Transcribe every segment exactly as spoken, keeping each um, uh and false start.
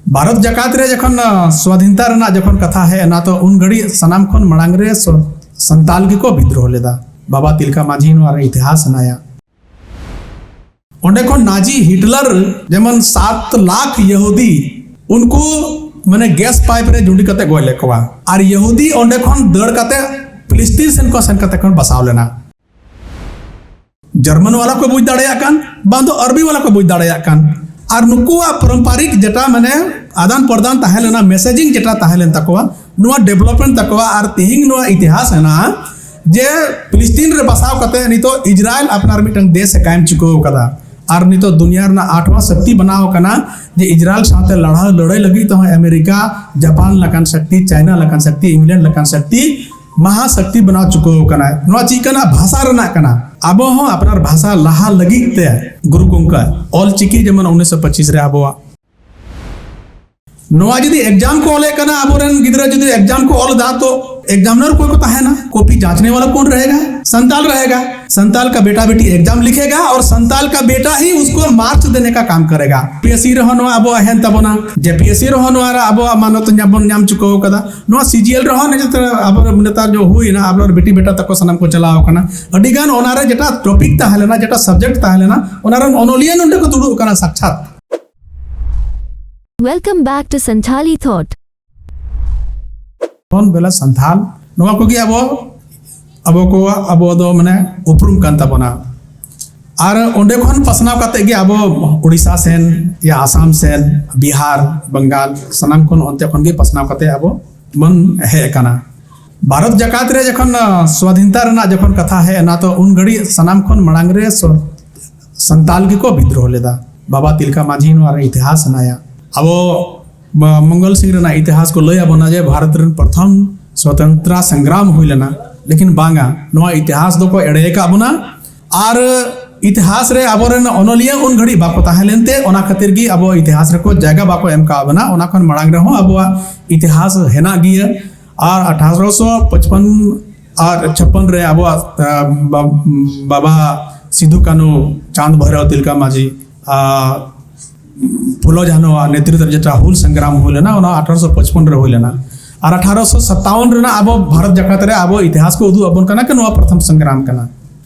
ᱵᱷᱟᱨᱚᱛ ᱡᱟᱠᱟᱛ ᱨᱮ ᱡᱚᱠᱷᱚᱱ ᱥᱣᱟᱫᱷᱤᱱᱛᱟ ᱨᱮᱱᱟᱜ ᱡᱚᱠᱷᱚᱱ ᱠᱟᱛᱷᱟ ᱦᱮᱡ ᱮᱱᱟ, ᱛᱚ ᱩᱱ ᱜᱷᱟᱹᱲᱤᱡ ᱥᱟᱱᱟᱢ ᱠᱷᱚᱱ ᱢᱟᱲᱟᱝ ᱨᱮ ᱥᱚ- ᱥᱟᱱᱛᱟᱞ ᱜᱮᱠᱚ ᱵᱤᱫᱽᱨᱳᱦᱚ ᱞᱮᱫᱟ᱾ ᱵᱟᱵᱟ ᱛᱤᱞᱠᱟ ᱢᱟᱹᱡᱷᱤ ᱱᱚᱣᱟ ᱨᱮ ᱤᱛᱤᱦᱟᱥ ᱦᱮᱱᱟᱭᱟ᱾ ᱚᱸᱰᱮ ᱠᱷᱚᱱ ᱱᱟᱡᱤ ᱦᱤᱴᱞᱟᱨ ᱡᱮᱢᱚᱱ ᱥᱟᱛ ᱞᱟᱠᱷ ᱭᱟᱦᱩᱫᱤ ᱩᱱᱠᱩ ᱢᱟᱱᱮ ᱜᱮᱥ ᱯᱟᱭᱤᱯ ᱨᱮ ᱡᱩᱸᱰᱤ ᱠᱟᱛᱮ ᱜᱚᱡ ᱞᱮᱫ ᱠᱚᱣᱟ᱾ ᱟᱨ ᱭᱟᱦᱩᱫᱤ ᱚᱸᱰᱮ ᱠᱷᱚᱱ ᱫᱟᱹᱲ ᱠᱟᱛᱮ ᱯᱷᱤᱞᱤᱥᱛᱤᱱ ᱥᱮᱱ ᱠᱚ ᱥᱮᱱ ᱠᱟᱛᱮ ᱠᱷᱚᱱ ᱵᱟᱥᱟᱣ ᱞᱮᱱᱟ᱾ ᱡᱟᱨᱢᱟᱱ ᱣᱟᱞᱟ ᱠᱚ ᱵᱩᱡᱽ ᱫᱟᱲᱮᱭᱟᱜ ᱠᱟᱱ, ᱵᱟᱝ ᱫᱚ ᱟᱨᱵᱤ ᱣᱟᱞᱟ ᱠᱚ ᱵᱩᱡᱽ ᱫᱟᱲᱮᱭᱟᱜ ᱠᱟᱱ᱾ ᱟᱨ ᱱᱩᱠᱩᱣᱟᱜ ᱯᱟᱨᱚᱢᱯᱟᱨᱤᱠ ᱡᱮᱴᱟ ᱢᱟᱱᱮ ᱟᱫᱟᱱ ᱯᱨᱚᱫᱟᱱ ᱛᱟᱦᱮᱸ ᱞᱮᱱᱟ, ᱢᱮᱥᱮᱡᱤᱝ ᱡᱮᱴᱟ ᱛᱟᱦᱮᱸ ᱞᱮᱱ ᱛᱟᱠᱚᱣᱟ, ᱱᱚᱣᱟ ᱰᱮᱵᱷᱞᱚᱯᱢᱮᱱᱴ ᱛᱟᱠᱚᱣᱟ᱾ ᱟᱨ ᱛᱮᱦᱮᱧ ᱱᱚᱣᱟ ᱤᱛᱤᱦᱟᱥ ᱦᱮᱱᱟᱜᱼᱟ ᱡᱮ ᱯᱷᱤᱞᱤᱥᱛᱤᱱ ᱨᱮ ᱵᱟᱥᱟᱣ ᱠᱟᱛᱮ ᱱᱤᱛᱚᱜ ᱤᱡᱽᱨᱟᱭᱮᱞ ᱟᱯᱱᱟᱨ ᱢᱤᱫᱴᱟᱝ ᱫᱮᱥ ᱮ ᱠᱟᱭᱮᱢ ᱪᱩᱠᱟᱹᱣ ᱠᱟᱫᱟ᱾ ᱟᱨ ᱱᱤᱛᱚᱜ ᱫᱩᱱᱤᱭᱟ ᱨᱮᱱᱟᱜ ᱟᱴᱷᱣᱟ ᱥᱚᱠᱛᱤ ᱵᱮᱱᱟᱣ ᱟᱠᱟᱱᱟ᱾ ᱡᱮ ᱤᱡᱽᱨᱟᱭᱮᱞ ᱥᱟᱶᱛᱮ ᱞᱟᱲᱟᱣ ᱞᱟᱹᱲᱦᱟᱹᱭ ᱞᱟᱹᱜᱤᱫ ᱛᱮᱦᱚᱸ ᱟᱢᱮᱨᱤᱠᱟ, ᱡᱟᱯᱟᱱ ᱞᱮᱠᱟᱱ ᱥᱚᱠᱛᱤ, ᱪᱟᱭᱱᱟ ᱞᱮᱠᱟᱱ ᱥᱚᱠᱛᱤ, ᱤᱝᱞᱮᱱᱰ ᱞᱮᱠᱟᱱ ᱥᱚᱠᱛᱤ, ᱢᱟᱦᱟ ᱥᱚᱠᱛᱤ ᱵᱮᱱᱟᱣ ᱪᱩᱠᱟᱹᱣ ᱟᱠᱟᱱᱟ᱾ ᱱᱚᱣᱟ ᱪᱮᱫ ᱠᱟᱱᱟ? ᱵᱷᱟᱥᱟ ᱨᱮᱱᱟᱜ ᱠᱟᱱᱟ᱾ ᱟᱵᱚ ᱦᱚᱸ ᱟᱯᱱᱟᱨ ᱵᱷᱟᱥᱟ ᱞᱟᱦᱟ ᱞᱟᱹᱜᱤᱫ ᱛᱮ ᱜᱩᱨᱩ ᱜᱚᱝᱠᱟ ᱚᱞ ᱪᱤᱠᱤ ᱡᱮᱢᱚᱱ ᱩᱱᱤᱥᱥᱚ ᱯᱚᱸᱪᱤᱥ ᱨᱮ ᱟᱵᱚᱣᱟᱜ ᱱᱚᱣᱟ ᱡᱩᱫᱤ ᱮᱠᱡᱟᱢ ᱠᱚ ᱚᱞᱮᱫ ᱠᱟᱱᱟ, ᱟᱵᱚᱨᱮᱱ ᱜᱤᱫᱽᱨᱟᱹ ᱡᱩᱫᱤ ᱮᱠᱡᱟᱢ ᱠᱚ ᱚᱞ ᱮᱫᱟ, ᱛᱚ ᱮᱠᱡᱟᱢᱤᱱᱟᱨ ᱚᱠᱚᱭ ᱠᱚ ᱛᱟᱦᱮᱱᱟ? ᱠᱚᱯᱤ ᱡᱟᱸᱪᱱᱮ ᱣᱟᱞᱟ ᱠᱚᱱ ᱨᱟᱦᱮᱜᱟ? ᱥᱟᱱᱛᱟᱞ ᱨᱟᱦᱮᱜᱟ᱾ ᱥᱟᱱᱛᱟᱞ ᱠᱟ ᱵᱮᱴᱟ ᱵᱮᱴᱤ ᱮᱠᱡᱟᱢ ᱞᱤᱠᱷᱮᱜᱟ ᱟᱨ ᱥᱟᱱᱛᱟᱞ ᱠᱟ ᱵᱮᱴᱟ ᱦᱤ ᱩᱥᱠᱚ ᱢᱟᱨᱠᱥ ᱫᱮᱱᱮ ᱠᱟ ᱠᱟᱢ ᱠᱟᱨᱮᱜᱟ᱾ ᱯᱤ ᱮᱥ ᱥᱤ ᱨᱮᱦᱚᱸ ᱱᱚᱣᱟ ᱟᱵᱚᱣᱟᱜ ᱦᱮᱱ ᱛᱟᱵᱚᱱᱟ, ᱡᱮ ᱯᱤ ᱮᱥ ᱥᱤ ᱨᱮᱦᱚᱸ ᱱᱚᱣᱟ ᱨᱮ ᱟᱵᱚᱣᱟᱜ ᱢᱟᱱᱚᱛ ᱧᱟᱢ ᱵᱚᱱ ᱧᱟᱢ ᱪᱩᱠᱟᱹᱣ ᱠᱟᱫᱟ᱾ ᱱᱚᱣᱟ ᱥᱤ ᱡᱤ ᱮᱞ ᱨᱮᱦᱚᱸ ᱱᱤᱛᱚᱜ ᱟᱵᱚ ᱱᱮᱛᱟᱨ ᱡᱚ ᱦᱩᱭᱱᱟ, ᱟᱵᱚᱨᱮᱱ ᱵᱤᱴᱤ ᱵᱮᱴᱟ ᱛᱟᱠᱚ ᱥᱟᱱᱟᱢ ᱠᱚ ᱪᱟᱞᱟᱣ ᱟᱠᱟᱱᱟ᱾ ᱟᱹᱰᱤ ᱜᱟᱱ ᱚᱱᱟᱨᱮ ᱡᱮᱴᱟ ᱴᱚᱯᱤᱠ ᱛᱟᱦᱮᱸ ᱞᱮᱱᱟ, ᱡᱮᱴᱟ ᱥᱟᱵᱡᱮᱠᱴ ᱛᱟᱦᱮᱸ ᱞᱮᱱᱟ, ᱚᱱᱟᱨᱮᱱ ᱚᱱᱚᱞᱤᱭᱟᱹ ᱱᱚᱰᱮ ᱠᱚ ᱫᱩᱲᱩᱵ ᱟᱠᱟᱱᱟ ᱥᱟᱠᱪᱷᱟᱛ᱾ Welcome back to Santhali Thought. ᱵᱚᱱ ᱵᱮᱞᱟ ᱥᱟᱱᱛᱷᱟᱞ, ᱱᱚᱣᱟ ᱠᱚᱜᱮ ᱟᱵᱚ ᱟᱵᱚ ᱠᱚᱣᱟᱜ ᱟᱵᱚ ᱫᱚ ᱢᱟᱱᱮ ᱩᱯᱨᱩᱢ ᱠᱟᱱ ᱛᱟᱵᱚᱱᱟ᱾ ᱟᱨ ᱚᱸᱰᱮ ᱠᱷᱚᱱ ᱯᱟᱥᱱᱟᱣ ᱠᱟᱛᱮ ᱜᱮ ᱟᱵᱚ ᱩᱲᱤᱥᱥᱟ ᱥᱮᱱ ᱭᱟ ᱟᱥᱟᱢ ᱥᱮᱱ, ᱵᱤᱦᱟᱨ, ᱵᱟᱝᱜᱟᱞ, ᱥᱟᱱᱟᱢ ᱠᱷᱚᱱ ᱚᱱᱛᱮ ᱠᱷᱚᱱ ᱜᱮ ᱯᱟᱥᱱᱟᱣ ᱠᱟᱛᱮ ᱟᱵᱚ ᱵᱚᱱ ᱦᱮᱡ ᱟᱠᱟᱱᱟ᱾ ᱵᱷᱟᱨᱚᱛ ᱡᱟᱠᱟᱛ ᱨᱮ ᱡᱚᱠᱷᱚᱱ ᱥᱣᱟᱫᱷᱤᱱᱛᱟ ᱨᱮᱱᱟᱜ ᱡᱚᱠᱷᱚᱱ ᱠᱟᱛᱷᱟ ᱦᱮᱡ ᱮᱱᱟ, ᱛᱚ ᱩᱱ ᱜᱷᱟᱹᱲᱤᱡ ᱥᱟᱱᱟᱢ ᱠᱷᱚᱱ ᱢᱟᱲᱟᱝ ᱨᱮ ᱥᱚ- ᱥᱟᱱᱛᱟᱞ ᱜᱮᱠᱚ ᱵᱤᱫᱽᱨᱳᱦᱚ ᱞᱮᱫᱟ᱾ ᱵᱟᱵᱟ ᱛᱤᱞᱠᱟ ᱢᱟᱹᱡᱷᱤ ᱱᱚᱣᱟ ᱨᱮ ᱤᱛᱤᱦᱟᱥ ᱦᱮᱱᱟᱭᱟ᱾ ᱟᱵᱚ ᱢᱚᱝᱜᱚᱞ ᱥᱤᱝ ᱨᱮᱱᱟᱜ ᱤᱛᱤᱦᱟᱥ ᱠᱚ ᱞᱟᱹᱭ ᱟᱵᱚᱱᱟ ᱡᱮ ᱵᱷᱟᱨᱚᱛ ᱨᱮᱱ ᱯᱨᱚᱛᱷᱚᱢ ᱥᱚᱛᱚᱱᱛᱨᱟ ᱥᱚᱝᱜᱨᱟᱢ ᱦᱩᱭ ᱞᱮᱱᱟ, ᱞᱮᱠᱤᱱ ᱵᱟᱝᱟ, ᱱᱚᱣᱟ ᱤᱛᱤᱦᱟᱥ ᱫᱚᱠᱚ ᱮᱲᱮ ᱟᱠᱟᱫ ᱵᱚᱱᱟ᱾ ᱟᱨ ᱤᱛᱤᱦᱟᱥ ᱨᱮ ᱟᱵᱚᱨᱮᱱ ᱚᱱᱚᱞᱤᱭᱟᱹ ᱩᱱ ᱜᱷᱟᱹᱲᱤᱡ ᱵᱟᱠᱚ ᱛᱟᱦᱮᱸ ᱞᱮᱱᱛᱮ ᱚᱱᱟ ᱠᱷᱟᱹᱛᱤᱨ ᱜᱮ ᱟᱵᱚ ᱤᱛᱤᱦᱟᱥ ᱨᱮᱠᱚ ᱡᱟᱭᱜᱟ ᱵᱟᱠᱚ ᱮᱢ ᱠᱟᱣ ᱵᱚᱱᱟ᱾ ᱚᱱᱟ ᱠᱷᱚᱱ ᱢᱟᱲᱟᱝ ᱨᱮᱦᱚᱸ ᱟᱵᱚᱣᱟᱜ ᱤᱛᱤᱦᱟᱥ ᱦᱮᱱᱟᱜ ᱜᱮᱭᱟ᱾ ᱟᱨ ᱟᱴᱷᱟᱨᱚᱥᱚ ᱯᱚᱪᱯᱚᱱ ᱟᱨ ᱪᱷᱟᱯᱯᱟᱱ ᱨᱮ ᱟᱵᱚᱣᱟᱜ ᱵᱟᱵᱟ ᱥᱤᱫᱷᱩ ᱠᱟᱹᱱᱦᱩ ᱪᱟᱸᱫᱽ ᱵᱷᱟᱭᱨᱚ ᱛᱤᱞᱠᱟ ᱢᱟᱹᱡᱷᱤ ᱯᱷᱳᱨ ᱯᱷᱩᱞᱳ ᱡᱷᱟᱱᱳᱣᱟᱜ ᱱᱮᱛᱨᱤᱛᱵ ᱨᱮ ᱡᱮᱴᱟ ᱦᱩᱞ ᱥᱚᱝᱜᱨᱟᱢ ᱦᱩᱭ ᱞᱮᱱᱟ, ᱚᱱᱟ ᱟᱴᱷᱟᱨᱚᱥᱚ ᱯᱚᱪᱯᱚᱱ ᱨᱮ ᱦᱩᱭ ᱞᱮᱱᱟ᱾ ᱟᱨ ᱟᱴᱷᱟᱨᱚᱥᱚ ᱥᱟᱛᱟᱣᱚᱱ ᱨᱮᱱᱟᱜ ᱟᱵᱚ ᱵᱷᱟᱨᱚᱛ ᱡᱟᱠᱟᱛ ᱨᱮ ᱟᱵᱚ ᱤᱛᱤᱦᱟᱥ ᱠᱚ ᱩᱫᱩᱜ ᱟᱵᱚᱱ ᱠᱟᱱᱟ ᱠᱤ ᱱᱚᱣᱟ ᱯᱨᱚᱛᱷᱚᱢ ᱥᱚᱝᱜᱨᱟᱢ ᱠᱟᱱᱟ᱾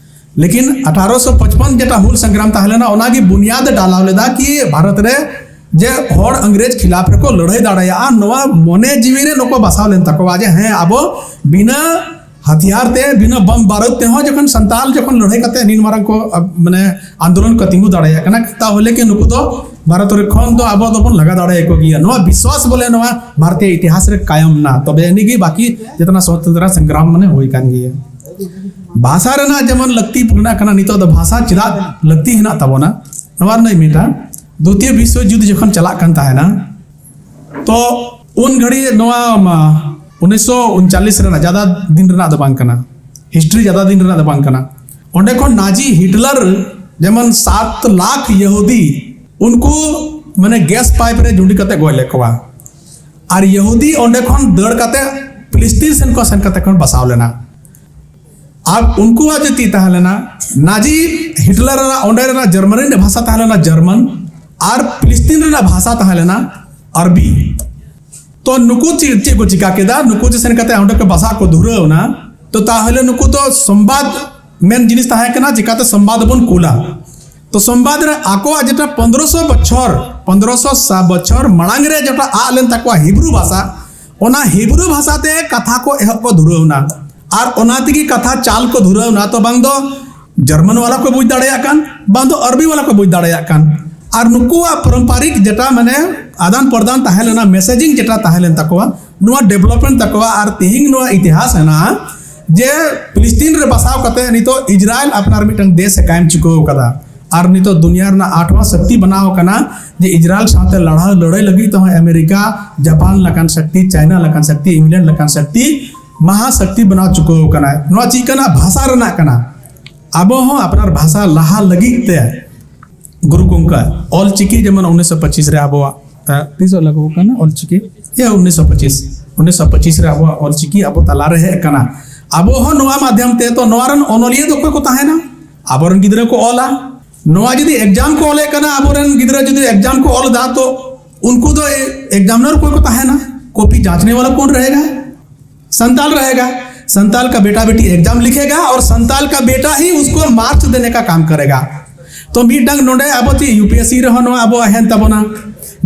ᱞᱮᱠᱤᱱ ᱟᱴᱷᱟᱨᱚᱥᱚ ᱯᱚᱪᱯᱚᱱ ᱡᱮᱴᱟ ᱦᱩᱞ ᱥᱚᱝᱜᱨᱟᱢ ᱛᱟᱦᱮᱸ ᱞᱮᱱᱟ, ᱚᱱᱟᱜᱮ ᱵᱩᱱᱤᱭᱟᱫ ᱰᱟᱞᱟᱣ ᱞᱮᱫᱟ ᱠᱤ ᱵᱷᱟᱨᱚᱛ ᱨᱮ ᱡᱮ ᱦᱚᱲ ᱤᱝᱨᱮᱡᱽ ᱠᱷᱤᱞᱟᱯ ᱨᱮᱠᱚ ᱞᱟᱹᱲᱦᱟᱹᱭ ᱫᱟᱲᱮᱭᱟᱜᱼᱟ, ᱱᱚᱣᱟ ᱢᱚᱱᱮ ᱡᱤᱣᱤ ᱨᱮ ᱱᱩᱠᱩ ᱵᱟᱥᱟᱣ ᱞᱮᱱ ᱛᱟᱠᱚᱣᱟ ᱡᱮ ᱦᱮᱸ, ᱟᱵᱚ ᱵᱤᱱᱟᱹ ᱦᱟᱛᱤᱭᱟᱨ ᱛᱮ, ᱵᱤᱱᱟᱹ ᱵᱚᱢ ᱵᱟᱨᱩᱫ ᱛᱮᱦᱚᱸ ᱡᱚᱠᱷᱚᱱ ᱥᱟᱱᱛᱟᱞ ᱡᱚᱠᱷᱚᱱ ᱞᱟᱹᱲᱦᱟᱹᱭ ᱠᱟᱛᱮ ᱱᱤᱱ ᱢᱟᱨᱟᱝ ᱠᱚ, ᱟ, ᱢᱟᱱᱮ ᱟᱱᱫᱳᱞᱚᱱ ᱠᱚ ᱛᱤᱸᱜᱩ ᱫᱟᱲᱮᱭᱟᱜ ᱠᱟᱱᱟ, ᱛᱟᱦᱚᱞᱮ ᱠᱤ ᱱᱩᱠᱩ ᱫᱚ ᱵᱷᱟᱨᱚᱛ ᱨᱮ ᱠᱷᱚᱱ ᱫᱚ ᱟᱵᱚ ᱫᱚᱵᱚᱱ ᱞᱟᱜᱟ ᱫᱟᱲᱮᱭᱟᱠᱚ ᱜᱮᱭᱟ? ᱱᱚᱣᱟ ᱵᱤᱥᱣᱟᱥ ᱵᱚᱞᱮ ᱱᱚᱣᱟ ᱵᱷᱟᱨᱚᱛᱤᱭᱚ ᱤᱛᱤᱦᱟᱥ ᱨᱮ ᱠᱟᱭᱚᱢ ᱱᱟ, ᱛᱚᱵᱮ ᱟᱹᱱᱤᱡ ᱜᱮ ᱵᱟᱹᱠᱤ ᱡᱮᱛᱱᱟ ᱥᱚᱛᱚᱱᱛᱨᱚ ᱥᱚᱝᱜᱨᱟᱢ ᱢᱟᱱᱮ ᱦᱩᱭ ᱠᱟᱱ ᱜᱮᱭᱟ᱾ ᱵᱷᱟᱥᱟ ᱨᱮᱱᱟᱜ ᱡᱮᱢᱚᱱ ᱞᱟᱹᱠᱛᱤ ᱢᱮᱱᱟᱜ ᱠᱟᱱᱟ, ᱱᱤᱛᱚᱜ ᱫᱚ ᱵᱷᱟᱥᱟ ᱪᱮᱫᱟᱜ ᱞᱟᱹᱠᱛᱤ ᱦᱮᱱᱟᱜ ᱛᱟᱵᱚᱱᱟ, ᱱᱚᱣᱟ ᱨᱮᱱᱟᱜ ᱢᱤᱫᱴᱟᱝ ᱫᱩᱛᱤᱭᱚ ᱵᱤᱥᱣᱚ ᱡᱩᱫᱽᱫᱷ ᱡᱚᱠᱷᱚᱱ ᱪᱟᱞᱟᱜ ᱠᱟᱱ ᱛᱟᱦᱮᱱᱟ, ᱛᱚ ᱩᱱ ᱜᱷᱟᱹᱲᱤᱡ ᱱᱚᱣᱟ, ᱢᱟ, ᱩᱱᱤᱥᱥᱚ ᱩᱱᱪᱟᱞᱞᱤᱥ ᱨᱮᱱᱟᱜ ᱡᱟᱫᱟ ᱫᱤᱱ ᱨᱮᱱᱟᱜ ᱫᱚ ᱵᱟᱝ ᱠᱟᱱᱟ, ᱦᱤᱥᱴᱨᱤ ᱡᱟᱫᱟ ᱫᱤᱱ ᱨᱮᱱᱟᱜ ᱫᱚ ᱵᱟᱝ ᱠᱟᱱᱟ᱾ ᱚᱸᱰᱮ ᱠᱷᱚᱱ ᱱᱟᱡᱤ ᱦᱤᱴᱞᱟᱨ ᱡᱮᱢᱚᱱ ᱥᱟᱛ ᱞᱟᱠᱷ ᱭᱟᱦᱩᱫᱤ ᱩᱱᱠᱩ ᱢᱟᱱᱮ ᱜᱮᱥ ᱯᱟᱭᱤᱯ ᱨᱮ ᱡᱩᱸᱰᱤ ᱠᱟᱛᱮ ᱜᱚᱡ ᱞᱮᱫ ᱠᱚᱣᱟ᱾ ᱟᱨ ᱭᱟᱦᱩᱫᱤ ᱚᱸᱰᱮ ᱠᱷᱚᱱ ᱫᱟᱹᱲ ᱠᱟᱛᱮ ᱯᱷᱤᱞᱤᱥᱛᱤᱱ ᱥᱮᱱ ᱠᱚ ᱥᱮᱱ ᱠᱟᱛᱮ ᱠᱷᱚᱱ ᱵᱟᱥᱟᱣ ᱞᱮᱱᱟ᱾ ᱟᱨ ᱩᱱᱠᱩᱣᱟᱜ ᱡᱟᱹᱛᱤ ᱛᱟᱦᱮᱸ ᱞᱮᱱᱟ, ᱱᱟᱡᱤ ᱦᱤᱴᱞᱟᱨ ᱨᱮᱱᱟᱜ ᱚᱸᱰᱮ ᱨᱮᱱᱟᱜ ᱡᱟᱨᱢᱟᱱᱤ ᱨᱮᱱᱟᱜ ᱵᱷᱟᱥᱟ ᱛᱟᱦᱮᱸ ᱞᱮᱱᱟ ᱡᱟᱨᱢᱟᱱ, ᱟᱨ ᱯᱷᱤᱞᱤᱥᱛᱤᱱ ᱨᱮᱱᱟᱜ ᱵᱷᱟᱥᱟ ᱛᱟᱦᱮᱸ ᱞᱮᱱᱟ ᱟᱨᱵᱤ᱾ ᱛᱚ ᱱᱩᱠᱩ ᱪᱮᱫ, ᱪᱮᱫ ᱠᱚ ᱪᱤᱠᱟ ᱠᱮᱫᱟ? ᱱᱩᱠᱩ ᱡᱮ ᱥᱮᱱ ᱠᱟᱛᱮ ᱚᱸᱰᱮ ᱠᱚ ᱵᱟᱥᱟ ᱠᱚ ᱫᱷᱩᱨᱟᱹᱣ ᱮᱱᱟ, ᱛᱚ ᱛᱟᱦᱚᱞᱮ ᱱᱩᱠᱩ ᱫᱚ ᱥᱚᱢᱵᱟᱫ ᱢᱮᱱ ᱡᱤᱱᱤᱥ ᱛᱟᱦᱮᱸ ᱠᱟᱱᱟ, ᱪᱤᱠᱟᱛᱮ ᱥᱚᱢᱵᱟᱫ ᱵᱚᱱ ᱠᱩᱞᱟ? ᱛᱚ ᱥᱚᱢᱵᱟᱫ ᱨᱮ ᱟᱠᱚᱣᱟᱜ ᱡᱮᱴᱟ ᱯᱚᱱᱫᱽᱨᱚᱥᱚ ᱵᱚᱪᱷᱚᱨ, ᱯᱚᱱᱫᱽᱨᱚᱥᱚ ᱥᱟ-, ᱵᱚᱪᱷᱚᱨ ᱢᱟᱲᱟᱝ ᱨᱮ ᱡᱮᱴᱟ ᱟᱫ ᱞᱮᱱ ᱛᱟᱠᱚᱣᱟ ᱦᱤᱵᱨᱩ ᱵᱷᱟᱥᱟ, ᱚᱱᱟ ᱦᱤᱵᱨᱩ ᱵᱷᱟᱥᱟ ᱛᱮ ᱠᱟᱛᱷᱟ ᱠᱚ ᱮᱦᱚᱵ ᱠᱚ ᱫᱷᱩᱨᱟᱹᱣ ᱮᱱᱟ᱾ ᱟᱨ ᱚᱱᱟ ᱛᱮᱜᱮ ᱠᱟᱛᱷᱟ ᱪᱟᱞ ᱠᱚ ᱫᱷᱩᱨᱟᱹᱣ ᱮᱱᱟ᱾ ᱛᱚ ᱵᱟᱝ ᱫᱚ ᱡᱟᱨᱢᱟᱱ ᱣᱟᱞᱟ ᱠᱚ ᱵᱩᱡᱽ ᱫᱟᱲᱮᱭᱟᱜ ᱠᱟᱱ, ᱵᱟᱝ ᱫᱚ ᱟᱨᱵᱤ ᱣᱟᱞᱟ ᱠᱚ ᱵᱩᱡᱽ ᱫᱟᱲᱮᱭᱟᱜ ᱠᱟᱱ᱾ ᱟᱨ ᱱᱩᱠᱩᱣᱟᱜ ᱯᱟᱨᱚᱢᱯᱟᱨᱤᱠ ᱡᱮᱴᱟ ᱢᱟᱱᱮ ᱟᱫᱟᱱ ᱯᱨᱚᱫᱟᱱ ᱛᱟᱦᱮᱸ ᱞᱮᱱᱟ, ᱢᱮᱥᱮᱡᱤᱝ ᱡᱮᱴᱟ ᱛᱟᱦᱮᱸ ᱞᱮᱱ ᱛᱟᱠᱚᱣᱟ, ᱱᱚᱣᱟ ᱰᱮᱵᱷᱞᱚᱯᱢᱮᱱᱴ ᱛᱟᱠᱚᱣᱟ᱾ ᱟᱨ ᱛᱮᱦᱮᱧ ᱱᱚᱣᱟ ᱤᱛᱤᱦᱟᱥ ᱦᱮᱱᱟᱜᱼᱟ ᱡᱮ ᱯᱷᱤᱞᱤᱥᱛᱤᱱ ᱨᱮ ᱵᱟᱥᱟᱣ ᱠᱟᱛᱮ ᱱᱤᱛᱚᱜ ᱤᱡᱽᱨᱟᱭᱮᱞ ᱟᱯᱱᱟᱨ ᱢᱤᱫᱴᱟᱝ ᱫᱮᱥ ᱮ ᱠᱟᱭᱮᱢ ᱪᱩᱠᱟᱹᱣ ᱠᱟᱫᱟ᱾ ᱟᱨ ᱱᱤᱛᱚᱜ ᱫᱩᱱᱤᱭᱟ ᱨᱮᱱᱟᱜ ᱟᱴᱷᱣᱟ ᱥᱚᱠᱛᱤ ᱵᱮᱱᱟᱣ ᱟᱠᱟᱱᱟ, ᱡᱮ ᱤᱡᱽᱨᱟᱭᱮᱞ ᱥᱟᱶᱛᱮ ᱞᱟᱲᱟᱣ ᱞᱟᱹᱲᱦᱟᱹᱭ ᱞᱟᱹᱜᱤᱫ ᱛᱮᱦᱚᱸ ᱟᱢᱮᱨᱤᱠᱟ, ᱡᱟᱯᱟᱱ ᱞᱮᱠᱟᱱ ᱥᱚᱠᱛᱤ, ᱪᱟᱭᱱᱟ ᱞᱮᱠᱟᱱ ᱥᱚᱠᱛᱤ, ᱤᱝᱞᱮᱱᱰ ᱞᱮᱠᱟᱱ ᱥᱚᱠᱛᱤ ᱢᱟᱦᱟ ᱥᱚᱠᱛᱤ ᱵᱮᱱᱟᱣ ᱪᱩᱠᱟᱹᱣ ᱟᱠᱟᱱᱟ᱾ ᱱᱚᱣᱟ ᱪᱮᱫ ᱠᱟᱱᱟ? ᱵᱷᱟᱥᱟ ᱨᱮᱱᱟᱜ ᱠᱟᱱᱟ᱾ ᱟᱵᱚ ᱦᱚᱸ ᱟᱯᱱᱟᱨ ᱵᱷᱟᱥᱟ ᱞᱟᱦᱟ ᱞᱟᱹᱜᱤᱫ ᱛᱮ ᱜᱩᱨᱩ ᱜᱚᱢᱠᱮ ᱚᱞ ᱪᱤᱠᱤ ᱡᱮᱢᱚᱱ ᱩᱱᱤᱥᱥᱚ ᱯᱚᱸᱪᱤᱥ ᱨᱮ ᱟᱵᱚᱣᱟᱜ, ᱮ, ᱛᱤᱥᱚᱜ ᱞᱟᱹᱜᱩ ᱠᱟᱱᱟ ᱚᱞ ᱪᱤᱠᱤ? ᱤᱭᱟᱹ, ᱩᱱᱤᱥᱥᱚ ᱯᱚᱸᱪᱤᱥ, ᱩᱱᱤᱥᱥᱚ ᱯᱚᱸᱪᱤᱥ ᱨᱮ ᱟᱵᱚᱣᱟᱜ ᱚᱞ ᱪᱤᱠᱤ ᱟᱵᱚ ᱛᱟᱞᱟᱨᱮ ᱦᱮᱡ ᱟᱠᱟᱱᱟ᱾ ᱟᱵᱚ ᱦᱚᱸ ᱱᱚᱣᱟ ᱢᱟᱫᱷᱭᱚᱢ ᱛᱮ, ᱛᱚ ᱱᱚᱣᱟ ᱨᱮᱱ ᱚᱱᱚᱞᱤᱭᱟᱹ ᱫᱚ ᱚᱠᱚᱭ ᱠᱚ ᱛᱟᱦᱮᱱᱟ? ᱟᱵᱚᱨᱮᱱ ᱜᱤᱫᱽᱨᱟᱹ ᱠᱚ ᱚᱞᱟ᱾ ᱱᱚᱣᱟ ᱡᱩᱫᱤ ᱮᱠᱡᱟᱢ ᱠᱚ ᱚᱞᱮᱫ ᱠᱟᱱᱟ, ᱟᱵᱚᱨᱮᱱ ᱜᱤᱫᱽᱨᱟᱹ ᱡᱩᱫᱤ ᱮᱠᱡᱟᱢ ᱠᱚ ᱚᱞ ᱮᱫᱟ, ᱛᱚ ᱩᱱᱠᱩ ᱫᱚ ᱮᱠᱡᱟᱢᱤᱱᱟᱨ ᱚᱠᱚᱭ ᱠᱚ ᱛᱟᱦᱮᱱᱟ? ᱠᱚᱯᱤ ᱡᱟᱸᱪᱱᱮ ᱣᱟᱞᱟ ᱠᱚᱱ ᱨᱟᱦᱮᱜᱟ? ᱥᱟᱱᱛᱟᱞ ᱨᱟᱦᱮᱜᱟ᱾ ᱥᱟᱱᱛᱟᱞ ᱠᱟ ᱵᱮᱴᱟ ᱵᱮᱴᱤ ᱮᱠᱡᱟᱢ ᱞᱤᱠᱷᱮᱜᱟ ᱟᱨ ᱥᱟᱱᱛᱟᱞ ᱠᱟ ᱵᱮᱴᱟ ᱦᱤ ᱩᱥᱠᱳ ᱢᱟᱨᱠᱥ ᱫᱮᱱᱮ ᱠᱟ ᱠᱟᱢ ᱠᱟᱨᱮᱜᱟ᱾ ᱛᱚ ᱢᱤᱫᱴᱟᱝ ᱱᱚᱰᱮ ᱟᱵᱚ ᱪᱮᱫ ᱭᱩ ᱯᱤ ᱮᱥ ᱥᱤ ᱨᱮᱦᱚᱸ ᱱᱚᱣᱟ ᱟᱵᱚᱣᱟᱜ ᱦᱮᱱ ᱛᱟᱵᱚᱱᱟ,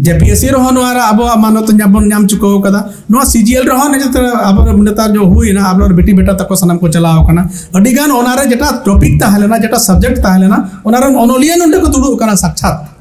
ᱡᱮ ᱯᱤ ᱮᱥ ᱥᱤ ᱨᱮᱦᱚᱸ ᱱᱚᱣᱟ ᱨᱮ ᱟᱵᱚᱣᱟᱜ ᱢᱟᱱᱚᱛ ᱧᱟᱢ ᱵᱚᱱ ᱧᱟᱢ ᱪᱩᱠᱟᱹᱣ ᱠᱟᱫᱟ᱾ ᱱᱚᱣᱟ ᱥᱤ ᱡᱤ ᱮᱞ ᱨᱮᱦᱚᱸ ᱱᱤᱛᱚᱜ ᱟᱵᱚ ᱱᱮᱛᱟᱨ ᱡᱚ ᱦᱩᱭᱱᱟ, ᱟᱵᱚ ᱵᱤᱴᱤ ᱵᱮᱴᱟ ᱛᱟᱠᱚ ᱥᱟᱱᱟᱢ ᱠᱚ ᱪᱟᱞᱟᱣ ᱠᱟᱱᱟ᱾ ᱟᱹᱰᱤ ᱜᱟᱱ ᱚᱱᱟ ᱨᱮ ᱡᱮᱴᱟ ᱴᱚᱯᱤᱠ ᱛᱟᱦᱮᱸ ᱞᱮᱱᱟ, ᱡᱮᱴᱟ ᱥᱟᱵᱡᱮᱠᱴ ᱛᱟᱦᱮᱸ ᱞᱮᱱᱟ, ᱚᱱᱟ ᱨᱮᱱ ᱚᱱᱚᱞᱤᱭᱟᱹ ᱱᱚᱰᱮ ᱠᱚ ᱫᱩᱲᱩᱵ ᱠᱟᱱᱟ ᱥᱟᱠᱪᱷᱟᱛ᱾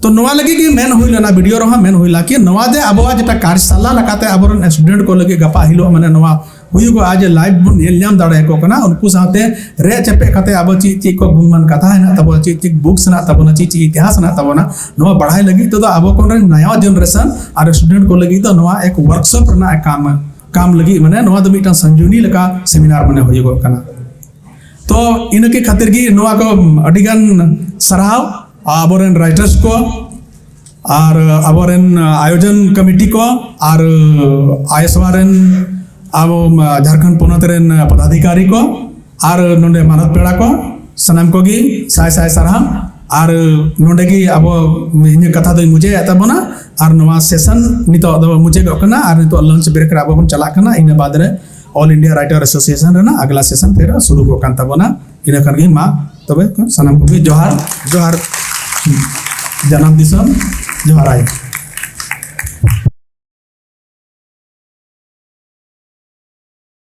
ᱛᱚ ᱱᱚᱣᱟ ᱞᱟᱹᱜᱤᱫ ᱜᱮ ᱢᱮᱱ ᱦᱩᱭ ᱞᱮᱱᱟ, ᱵᱷᱤᱰᱤᱭᱳ ᱨᱮᱦᱚᱸ ᱢᱮᱱ ᱦᱩᱭ ᱞᱮᱱᱟ ᱠᱤ ᱱᱚᱣᱟ ᱡᱮ ᱟᱵᱚᱣᱟᱜ ᱡᱮᱴᱟ ᱠᱟᱨᱡᱽᱥᱟᱞᱟ ᱞᱮᱠᱟᱛᱮ ᱟᱵᱚᱨᱮᱱ ᱥᱴᱩᱰᱮᱱᱴ ᱠᱚ ᱞᱟᱹᱜᱤᱫ ᱜᱟᱯᱟ ᱦᱤᱞᱳᱜ ᱢᱟᱱᱮ ᱱᱚᱣᱟ ᱦᱩᱭᱩᱜᱚᱜᱼᱟ, ᱡᱮ ᱞᱟᱭᱤᱵᱷ ᱵᱚᱱ ᱧᱮᱞ ᱧᱟᱢ ᱫᱟᱲᱮᱭᱟᱠᱚ ᱠᱟᱱᱟ, ᱩᱱᱠᱩ ᱥᱟᱶᱛᱮ ᱨᱮ ᱪᱮᱯᱮᱡ ᱠᱟᱛᱮ ᱟᱵᱚ ᱪᱮᱫ ᱪᱮᱫ ᱠᱚ ᱜᱩᱱᱢᱟᱱ ᱠᱟᱛᱷᱟ ᱦᱮᱱᱟᱜ ᱛᱟᱵᱚᱱᱟ, ᱪᱮᱫ ᱪᱮᱫ ᱵᱩᱠᱥ ᱦᱮᱱᱟᱜ ᱛᱟᱵᱚᱱᱟ, ᱪᱮᱫ ᱪᱮᱫ ᱤᱛᱤᱦᱟᱥ ᱦᱮᱱᱟᱜ ᱛᱟᱵᱚᱱᱟ, ᱱᱚᱣᱟ ᱵᱟᱲᱟᱭ ᱞᱟᱹᱜᱤᱫ ᱛᱮᱫᱚ ᱟᱵᱚ ᱠᱚᱨᱮᱱ ᱱᱟᱭᱟ ᱡᱮᱱᱟᱨᱮᱥᱚᱱ ᱟᱨ ᱥᱴᱩᱰᱮᱱᱴ ᱠᱚ ᱞᱟᱹᱜᱤᱫ ᱫᱚ ᱱᱚᱣᱟ ᱮᱠ ᱣᱟᱨᱠᱥᱚᱯ ᱨᱮᱱᱟᱜ ᱮ ᱠᱟᱢ, ᱠᱟᱢ ᱞᱟᱹᱜᱤᱫ ᱢᱟᱱᱮ ᱱᱚᱣᱟ ᱫᱚ ᱢᱤᱫᱴᱟᱝ ᱥᱚᱧᱡᱤᱵᱽᱱᱤ ᱞᱮᱠᱟ ᱥᱮᱢᱤᱱᱟᱨ ᱢᱟᱱᱮ ᱦᱩᱭᱩᱜᱚᱜ ᱠᱟᱱᱟ᱾ ᱛᱚ ᱤᱱᱟᱹ ᱠᱮ ᱠᱷᱟᱹᱛᱤᱨ ᱜᱮ ᱱᱚᱣᱟ ᱠᱚ ᱟᱹᱰᱤ ᱜᱟᱱ ᱥᱟᱨᱦᱟᱣ ᱟᱵᱚᱨᱮᱱ ᱨᱟᱭᱴᱟᱨᱥ ᱠᱚ ᱟᱨ ᱟᱵᱚᱨᱮᱱ ᱟᱭᱳᱡᱚᱱ ᱠᱚᱢᱤᱴᱤ ᱠᱚ ᱟᱨ ᱟᱭᱮᱥᱣᱟ ᱨᱮᱱ ᱟᱵᱚ ᱡᱷᱟᱲᱠᱷᱚᱸᱰ ᱯᱚᱱᱚᱛ ᱨᱮᱱ ᱯᱚᱫᱟᱫᱷᱤᱠᱟᱨᱤ ᱠᱚ ᱟᱨ ᱱᱚᱰᱮ ᱢᱟᱱᱚᱛ ᱯᱮᱲᱟ ᱠᱚ ᱥᱟᱱᱟᱢ ᱠᱚᱜᱮ ᱥᱟᱭ ᱥᱟᱭ ᱥᱟᱨᱦᱟᱣ᱾ ᱟᱨ ᱱᱚᱰᱮ ᱜᱮ ᱟᱵᱚ ᱤᱧᱟᱹᱜ ᱠᱟᱛᱷᱟ ᱫᱚᱧ ᱢᱩᱪᱟᱹᱫ ᱮᱫ ᱛᱟᱵᱚᱱᱟ᱾ ᱟᱨ ᱱᱚᱣᱟ ᱥᱮᱥᱚᱱ ᱱᱤᱛᱚᱜ ᱫᱚ ᱢᱩᱪᱟᱹᱫᱚᱜ ᱠᱟᱱᱟ ᱟᱨ ᱱᱤᱛᱚᱜ ᱞᱟᱱᱪ ᱵᱨᱮᱠ ᱨᱮ ᱟᱵᱚ ᱵᱚᱱ ᱪᱟᱞᱟᱜ ᱠᱟᱱᱟ᱾ ᱤᱱᱟᱹ ᱵᱟᱫᱽ ᱨᱮ ᱚᱞ ᱤᱱᱰᱤᱭᱟ ᱨᱟᱭᱴᱟᱨ ᱮᱥᱳᱥᱤᱭᱮᱥᱚᱱ ᱨᱮᱱᱟᱜ ᱟᱜᱽᱞᱟ ᱥᱮᱥᱚᱱ ᱯᱷᱮᱨ ᱥᱩᱨᱩ ᱠᱚᱜ ᱠᱟᱱ ᱛᱟᱵᱚᱱᱟ᱾ ᱤᱱᱟᱹ ᱠᱷᱟᱱ ᱜᱮ ᱢᱟ ᱛᱚᱵᱮ ᱥᱟᱱᱟᱢ ᱠᱚᱜᱮ ᱡᱚᱦᱟᱨ, ᱡᱚᱦᱟᱨ᱾ ᱡᱟᱱᱟᱢ ᱫᱤᱥᱚᱢ ᱡᱚᱦᱟᱨ ᱟᱭᱳ᱾